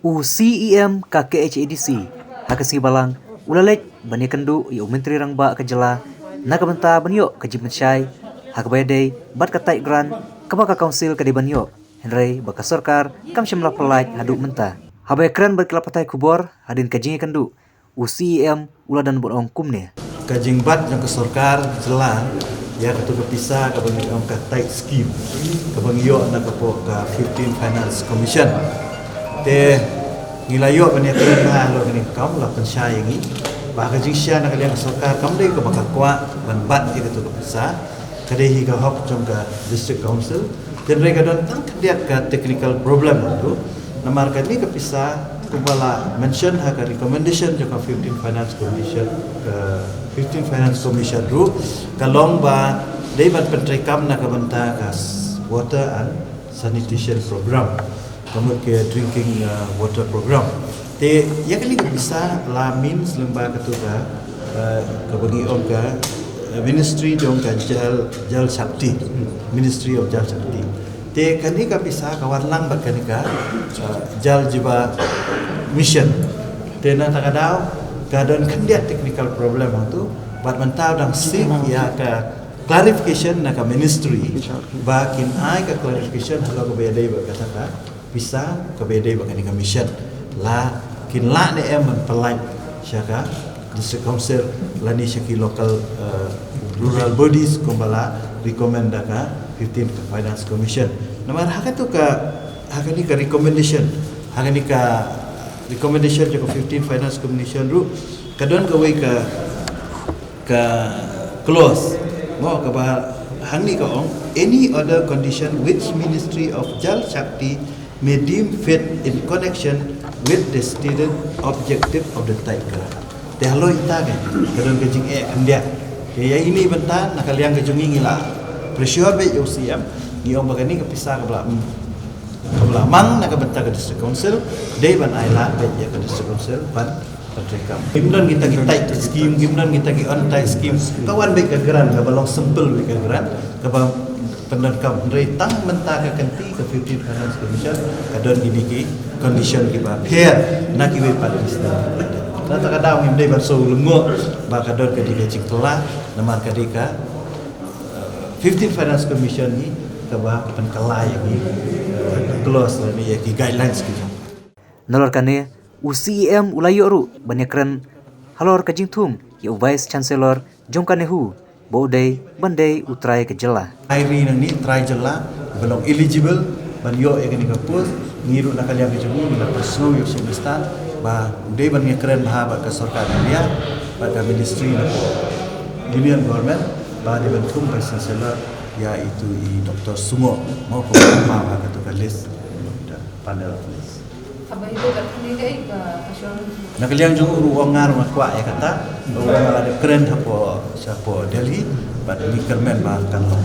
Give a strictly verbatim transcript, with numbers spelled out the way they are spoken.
U C E M ka K H A D C ha ka sngi Balang u la leit ban ïakynduh ïa u Myntri Rangbah ka jylla na ka bynta ban ïoh ka jingpynshai ha kaba ïadei bad ka tight grant kaba ka council ka dei ban ïoh, hynrei ba ka sorkar kam shym la pynlait haduh mynta. Haba ïakren bad ki lad pathai khubor hadien ka jingïakynduh, u C E M u la don ban ong kumne: Ka jingbat jong ka sorkar jylla ïa katu ka pisa kaba ngi ong ka tight scheme kaba ngi ïoh na ka pok ka fifteen Finance Commission. Te ngi la ïoh ban ïakren halor kane ka kam, la pynshai ïa ngi ba ka jingshai na ka liang ka sorkar kam dei kaba ka kwah ban bat ïa katu ka pisa, ka dei hi ka hok jong ka District Council. Hynrei ka don tang khyndiat ka technical problem tu. Namar kane ka pisa kumba la mention ha ka recommendation jong ka fifteen Finance Commission, ka fifteen Finance Commission ruh ka long ba dei ban pyntreikam na ka bynta ka s-, water and sanitation program, ka mut ka drinking, uh, water program. Te ïa kane ka pisa la mih lyngba katu ka, uh, kaba ngi ong ka, uh, Ministry jong ka Jal, Jal Shakti, Ministry of Jal Shakti. Te kane ka pisa ka wan lang bad kane ka, uh, Jal Jeevan Mission. Te na kata ka daw ka don khyndiat technical problem hangtu, bad mynta u dang seek ïa ka clarification na ka ministry ba kin ai ka clarification halor kaba ïadei bad kata ka pisa kaba ïadei bad kane ka mission. La kin lah ne em ban pynlait sha ka District Council lane sha ki local, uh, rural bodies kumba la recommend da ka fifteen Finance Commission. Namar ha katu ka, ha kane ka recommendation, ha kane ka recommendation jong ka fifteen Finance Commission ruh ka don kawei ka, ka clause, mo, kaba hangne ka ong, "Any other condition which Ministry of Jal Shakti may deem fit in connection with the stated objective of the tight grant." Te halor ita ka, ka don ka jingeh khyndiat. Te ïa ine i bynta na ka liang ka jong ngi ngi la pressure beit ïa u C M, ngi ong ba kane ka pisa kaba la, kaba la mang na ka bynta ka District Council dei ban ai lad beit ïa ka District Council ban pyntreikam. Kim don kita ki tight scheme, kim don kita ki untight scheme. Ka wan beit ka grant kaba long simple beit ka grant kaba pyndonkam. Hynrei tang mynta ka kynti ka fifteen Finance Commission ka don kine ki condition kiba pher na kiwei pat ki state. Na kata ka daw ngim dei ban shu lyngngoh ba ka don ka dei ka jingkylla, namar ka dei ka, uh, fifteen Finance Commission hi kaba pynkylla ïa ki, uh, clause lane ïa ki guidelines ki jong. Nalor kane, u C E M u la ïoh ruh ban ïakren halor ka jingthung ïa u Vice Chancellor jong ka NEHU ba u dei ban dei u trai ka jylla. Ai ri nangne trai jylla ba long eligible ban ïoh ïa kane ka post, ngi ruh na ka liang ka jong ngi ngi la pynsngew ïa u Chief Minister ba u dei ban ïakren bha bad ka sorkar India bad ka ministry na ka Union Government ba dei ban thung Vice Chancellor ïa itu i Doctor Sungoh, mo, kumba la paw ha katu ka list, panel of list. Na ka liang jong u ruh u ong nga ruh nga kwah ïa kata, u ong nga la dep kren hapoh, shapoh Delhi, bad ngi kyrmen ba kan long.